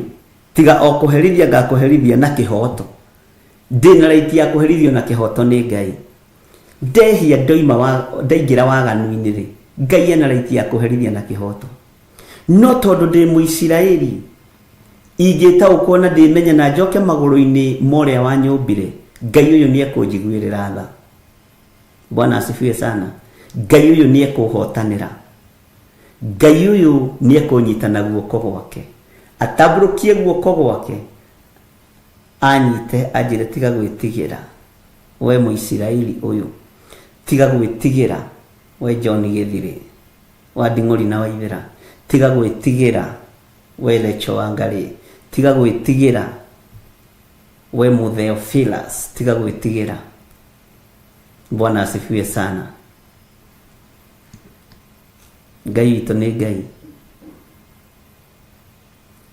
tiga o kũherithia ngakũherithia na kĩhooto. Ndĩ na right ya kũherithio na kĩhooto nĩ Ngai. Ndehia ndoima wa, ndaingĩra waganu-inĩ-rĩ, Ngai ena right ya kũherithia na kĩhooto. No tondũ ndĩ Mũisiraeli, ingĩtaũkwo na ndĩmenye na njoke magũrũ-inĩ ma ũrĩa wanyũmbire, Ngai ũyũ nĩ ekũnjiguĩrĩra tha. Bwana asifiwe sana. Ngai ũyũ nĩ ekũhotanĩra. Ngai ũyũ nĩ ekũnyita na guoko gwake. Atambũrũkie guoko gwake. Anyite anjĩre tiga gwĩtigĩra we Mũisiraeli ũyũ, tiga gwĩtigĩra we John Gĩthirĩ wa Nding'ũri na Waithĩra, tiga gwĩtigĩra we Rachel Wangarĩ, tiga gwĩtigĩra we Mũtheophilus, tiga gwĩtigĩra. Bwana asifiwe sana. Ngai witũ nĩ Ngai.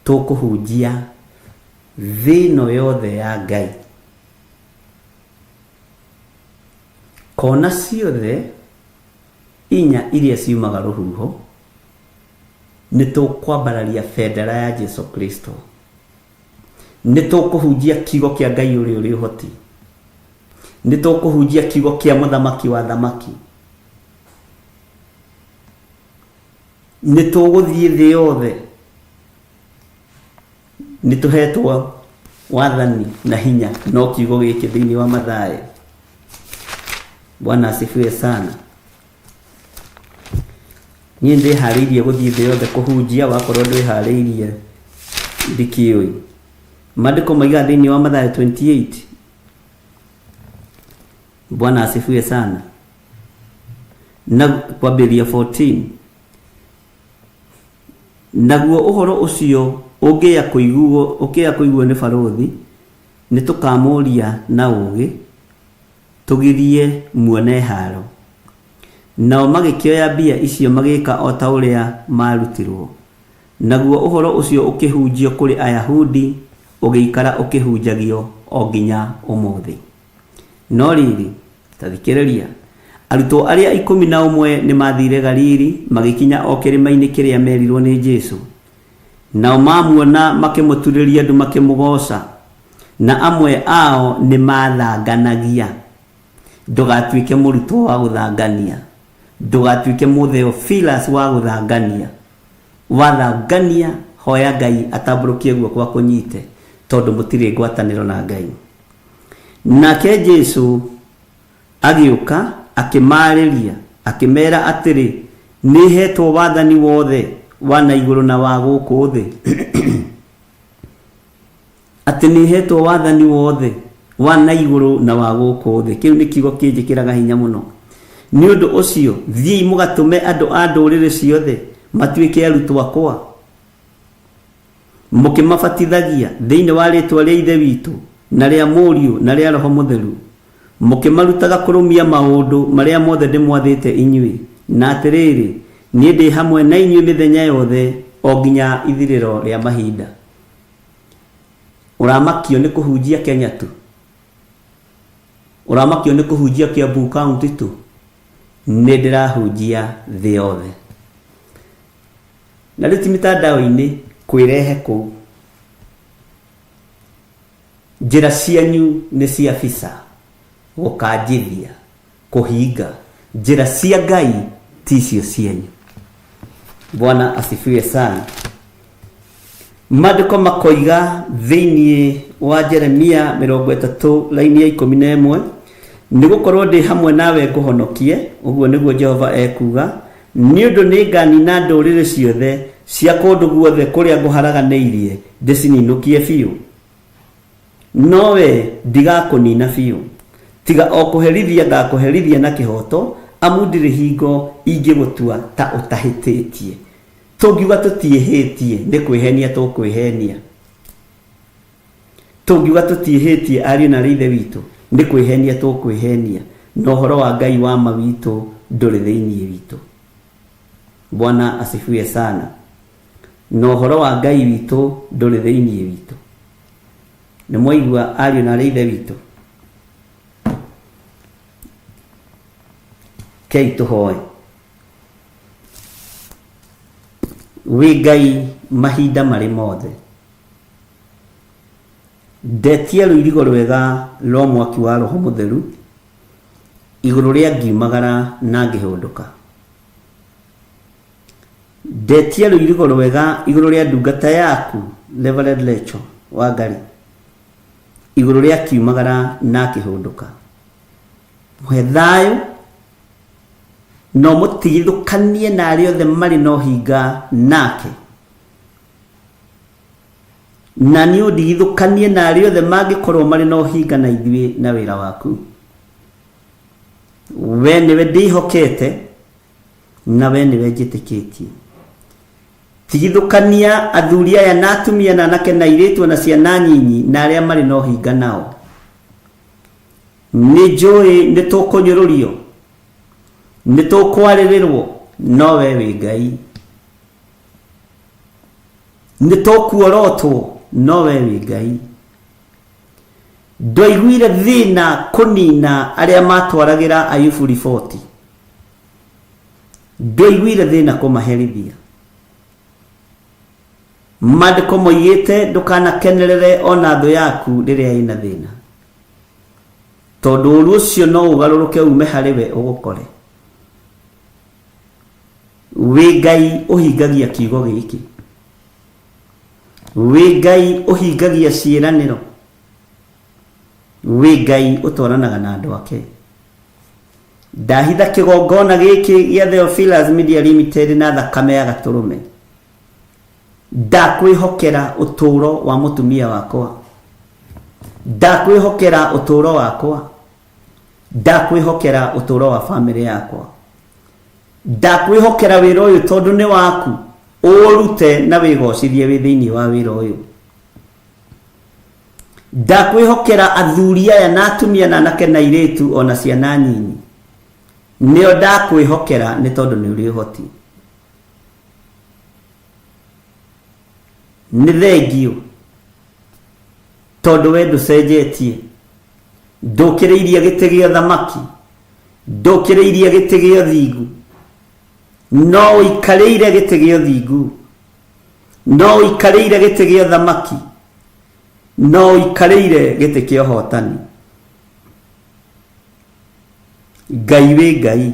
Tũkũhunjia thĩ ĩno yothe ya Ngai. Kona ciothe inya iria ciumaga rũhuho, nĩ tũkwambararia bendera ya Jesu Kristo. Nĩ tũkũhunjia kiugo kĩa Ngai ũrĩa ũrĩ ũhoti. Nĩ tũkũhunjia kiugo kĩa mũthamaki wa thamaki. Nĩ tũgũthiĩ thĩ yothe. Nĩ tũhetwo wathani na hinya no kiugo gĩkĩ thĩinĩ wa Mathayo. Bwana asifiwe sana. Niĩ ndĩharĩirie gũthiĩ thĩ yothe kũhunjia, wakorwo ndwĩharĩirie ndikĩũĩ. Maandĩko maigaga thĩinĩ wa Mathayo 28. Bwana asifiwe sana. Na kwambĩrĩria 14. Naguo ũhoro ũcio ũngĩya kũiguo ũkĩya kũiguo nĩ barũthi, nĩtũkamũũria na ũũgĩ, tũgirie muone haaro. Nao magĩkĩoya mbia icio magĩĩka o ta ũrĩa maarutirũo. Naguo ũhoro ũcio ũkĩhunjio kũrĩ Ayahudi, ũgĩikara ũkĩhunjagio o nginya ũmũthĩ. No rĩrĩ, ta thikĩrĩria, arutwo arĩa 11 nĩmathiire Galili, magĩkinya o kĩrĩma-inĩ kĩrĩa merirwo nĩ Jesu. Nao mamuona makĩmũturĩria ndu makĩmũgooca, na amwe ao nĩmathanganagia. Ndũgatuĩke mũrutwo wa gũthangania, ndũgatuĩke mũtheophilus wa gũthangania. Wathangania, hoya Ngai atambũrũkie guoko akũnyite, tondũ mũtirĩ ngwatanĩro na Ngai. Nake Jesu agĩũka akĩmaarĩria, akĩmeera atĩrĩ, Nĩheetwo wathani wothe wa na igũrũ na wa gũkũ thĩ. Atĩ nĩheetwo wathani wothe wa na igũrũ na wa gũkũ thĩ. Kĩu nĩ kiugo kĩnjĩkĩraga hinya mũno. Nĩ ũndũ ũcio, thiĩi mũgatũme andũ a ndũrĩrĩ ciothe matuĩke arutwo akwa. Mũkĩmabatithagia thĩinĩ wa rĩĩtwa rĩa Ithe witũ, na rĩa Mũriũ, na rĩa Roho Mũtheru, mũkĩmarutaga kũrũmia maũndũ marĩa mothe ndĩmwathĩte inyuĩ, na atĩrĩrĩ, niĩ ndĩ hamwe na inyuĩ mĩthenya yothe o nginya ithirĩro rĩa mahinda. Ũramakio nĩ kũhunjia Kenya tu? Ũramakio nĩ kũhunjia Kiambu County tu? Nĩ ndĩrahunjia thĩ yothe. Na rĩu ti mitandao-inĩ kwĩrehe kũu. Njĩra cianyu nĩ cia bisa, gũkanjithia, kũhinga. Njĩra cia Ngai ti icio cianyu. Bwana asifiwe sana. Maandĩko makoiga thĩinĩ wa Jeremia 30 raini ya 11, nĩ gũkorwo ndĩ hamwe nawe ngũhonokie, ũguo nĩguo Jehova ekuuga, nĩ ũndũ nĩnganina ndũrĩrĩ ciothe cia kũndũ guothe kũrĩa ngũharaganĩirie ndĩcininũkie biũ. No wee ndigakũnina biũ, tiga o kũherithia ngakũherithia na kĩhooto, amu ndirĩ hingo ingĩgũtua ta ũtahĩtĩtie. Tũngiuga tũtiĩhĩtie, nĩ kwĩhenia tũkwĩhenia. Tũngiuga tũtiĩhĩtie, ariũ na aarĩ a Ithe witũ, nĩ kwĩhenia tũkwĩhenia, na ũhoro wa Ngai wa ma witũ ndũrĩ thĩinĩ witũ. Bwana asifiwe sana. Na ũhoro wa Ngai witũ ndũrĩ thĩinĩ witũ. Nĩ mwaigua ariũ na aarĩ a Ithe witũ? Kei tũhoe. Wĩ Ngai mahinda marĩ mothe. Ndetia rũirigo rwega rwa mwaki wa Roho Mũtheru igũrũ rĩa ngiumagara na ngĩhũndũka. Ndetia rũirigo rwega igũrũ rĩa ndungata yaku Reverend Rachel Wangari igũrũ rĩa akiumagara na akĩhũndũka. Mũhe thayũ na ũmũtigithũkanie na arĩa othe marĩ na ũhinga nake. Na niĩ ũndigithũkanie na arĩa othe mangĩkorwo marĩ na ũhinga na ithuĩ na wĩra waku. We nĩwe ndĩhokete na we nĩwe njĩtĩkĩtie. Tigithũkania athuri aya na atumia na anake na airĩtu na ciana nyinyi na arĩa marĩ na ũhinga nao. Nĩ njũĩ nĩ tũkũnyũrũrio, nĩ tũkwarĩrĩrwo, no we wĩ Ngai. Nĩ tũkuorotwo, no we wĩ Ngai. Ndwaiguire thĩna kũnina arĩa matwaragĩra Ayubu riboti. Ndwaiguire thĩna kũmaherithia. Maandĩko moigĩte ndũkanakenerere ona thũ yaku rĩrĩa ĩna thĩna, tondũ ũru ũcio no ũgarũrũke ume harĩ we ũgũkore. Wĩ Ngai ũhingagia kiugo gĩkĩ. Wĩ Ngai ũhingagia ciĩranĩro. Wĩ Ngai ũtwaranaga na andũ ake. Ndahitha kĩgongona gĩkĩ gĩa Theophilus Media Limited na thakame ya gatũrũme. Ndakwĩhokera ũtũũro wa mũtumia wakwa. Ndakwĩhokera ũtũũro wakwa. Ndakwĩhokera ũtũũro wa bamĩrĩ yakwa. Ndakwĩhokera wĩra ũyũ tondũ nĩ waku. Ũũrute na wĩgocithie wĩ thĩinĩ wa wĩra ũyũ. Ndakwĩhokera athuri aya na atumia na anake na airĩtu ona ciana nyinyi. Nĩo ndakwĩhokera nĩ tondũ nĩ ũrĩ ũhoti. Nĩ thengiũ tondũ we ndũcenjetie. Ndũkĩrĩirie gĩtĩ gĩa ũthamaki, ndũkĩrĩirie gĩtĩ gĩa ũthingu, no ũikarĩire gĩtĩ gĩa ũthingu, no ũikarĩire gĩtĩ gĩa ũthamaki, no ũikarĩire gĩtĩ kĩa ũhotani. Ngai wĩ Ngai.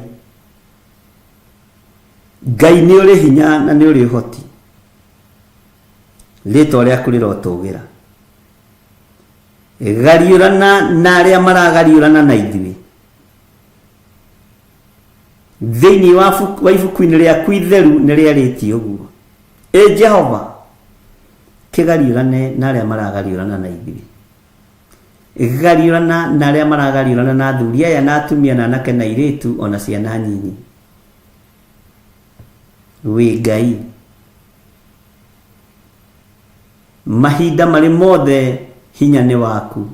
Ngai nĩ ũrĩ hinya na nĩ ũrĩ ũhoti. Rĩtwa rĩaku rĩrotũgĩra. Gariũrana na arĩa maragariũrana na ithuĩ. Thĩinĩ wa ibuku-inĩ rĩaku itheru nĩ rĩarĩtie ũguo. Ĩ Jehova, kĩgariũrane na arĩa maragariũrana na ithuĩ. Gariũrana na arĩa maragariũrana na athuri aya na atumia na anake na airĩtu ona ciana nyinyi. Wĩ Ngai. Mahinda marĩ mothe hinya nĩ waku.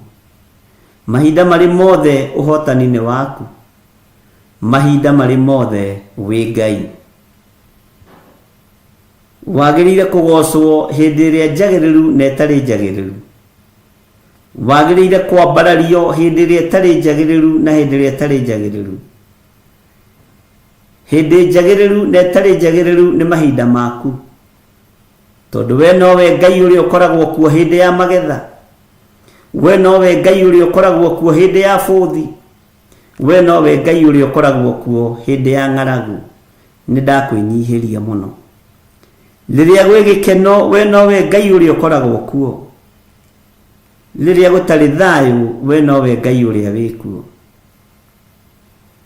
Mahinda marĩ mothe ũhotani nĩ waku. Mahinda marĩ mothe wĩ Ngai. Wagĩrĩire kũgocwo hĩndĩ ĩrĩa njagĩrĩru na ĩtarĩ njagĩrĩru. Wagĩrĩire kwambarario hĩndĩ ĩrĩa ĩtarĩ njagĩrĩru na hĩndĩ ĩrĩa ĩtarĩ njagĩrĩru. Hĩndĩ njagĩrĩru na ĩtarĩ njagĩrĩru nĩ mahinda maku. Tondũ we nowe Ngai ũrĩa ũkoragwo kuo hĩndĩ ya magetha. We nowe Ngai ũrĩa ũkoragwo kuo hĩndĩ ya bũthi. We nowe Ngai ũrĩa ũkoragwo kuo hĩndĩ ya ng'aragu. Nĩ ndakwĩnyihĩria mũno. Rĩrĩa gwĩ gĩkeno, we nowe Ngai ũrĩa ũkoragwo kuo. Rĩrĩa gũtarĩ thayũ, we nowe Ngai ũrĩa wĩ kuo.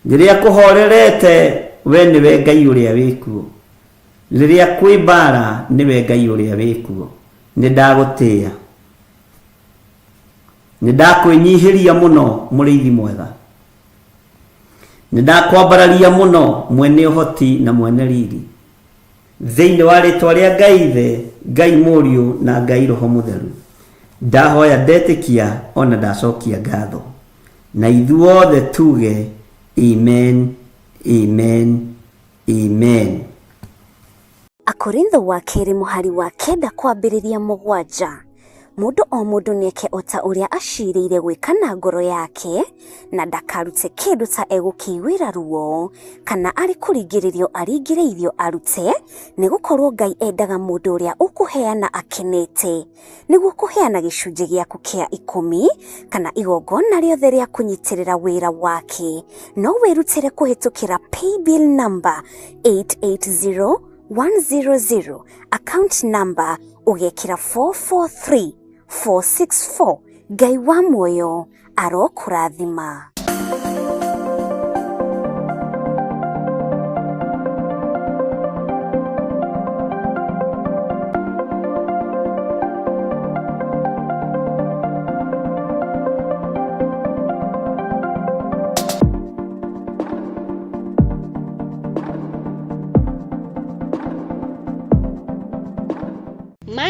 Rĩrĩa kũhorerete, we nĩwe Ngai ũrĩa wĩ kuo. Rĩrĩa kwĩ mbara, nĩwe Ngai ũrĩa wĩ kuo. Nĩ ndagũtĩĩa. Nĩ ndakwĩnyihĩria mũno, mũrĩithi mwega. Nĩ ndakwambararia mũno, mwene ũhoti na mwene riri. Thĩinĩ wa rĩtwa rĩa Ngai Ithe, Ngai Mũriũ na Ngai Roho Mũtheru. Ndahoya ndetĩkia ona ndacokia ngatho. Na ithuothe tuge amen, amen, amen. Akorintho wa kerĩ mũhari wa kenda kwambĩrĩria mũgwanja. Mũndũ o mũndũ nĩeke o ta ũrĩa aciirĩire gwĩka na ngoro yake, na ndakarute kĩndũ ta egũkĩiguĩra ruo, kana arĩ kũringĩrĩrio aringĩrĩirio arute, nĩ gũkorwo Ngai endaga mũndũ ũrĩa ũkũheana akenete. Nĩguo kũheana gĩcunjĩ gĩaku kĩa ikũmi kana igongona rĩothe rĩa kũnyitĩrĩra wĩra wake, no wĩrutĩre kũhĩtũkĩra paybill number 880100, account number ũgekĩra 443464. Ngai wa muoyo arokũrathima.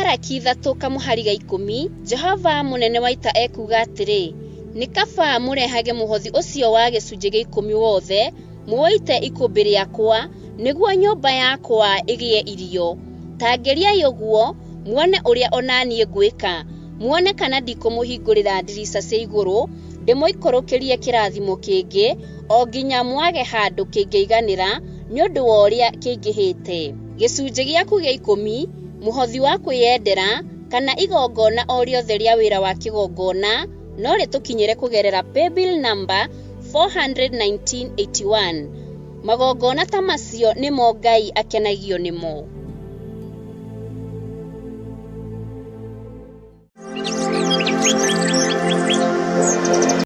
Maraki 3 kamũhari ga 10, Jehova mũnene wa ita ekuuga atĩrĩ, nĩ kaba mũrehage mũhothi ũcio wa gĩcunjĩ gĩa 10 wothe, mũũite ikũmbĩ rĩakwa, nĩguo nyũmba yakwa ĩgĩe irio. Ta ngeriai ũguo, muone ũrĩa o na niĩ ngwĩka, muone kana ndikũmũhingũrĩra ndirica cia igũrũ, ndĩmũikũrũkĩrie kĩrathimo kĩngĩ, o nginya mwage handũ kĩngĩiganĩra nĩ ũndũ wa ũrĩa kĩingĩhĩte. Gĩcunjĩ gĩaku gĩa 10, mũhothi wa kwĩyendera, kana igongona o rĩothe rĩa wĩra wa kĩgongona, no rĩtũkinyĩre kũgerera paybill number 41981. Magongona ta macio nĩmo Ngai akenagio nĩmo.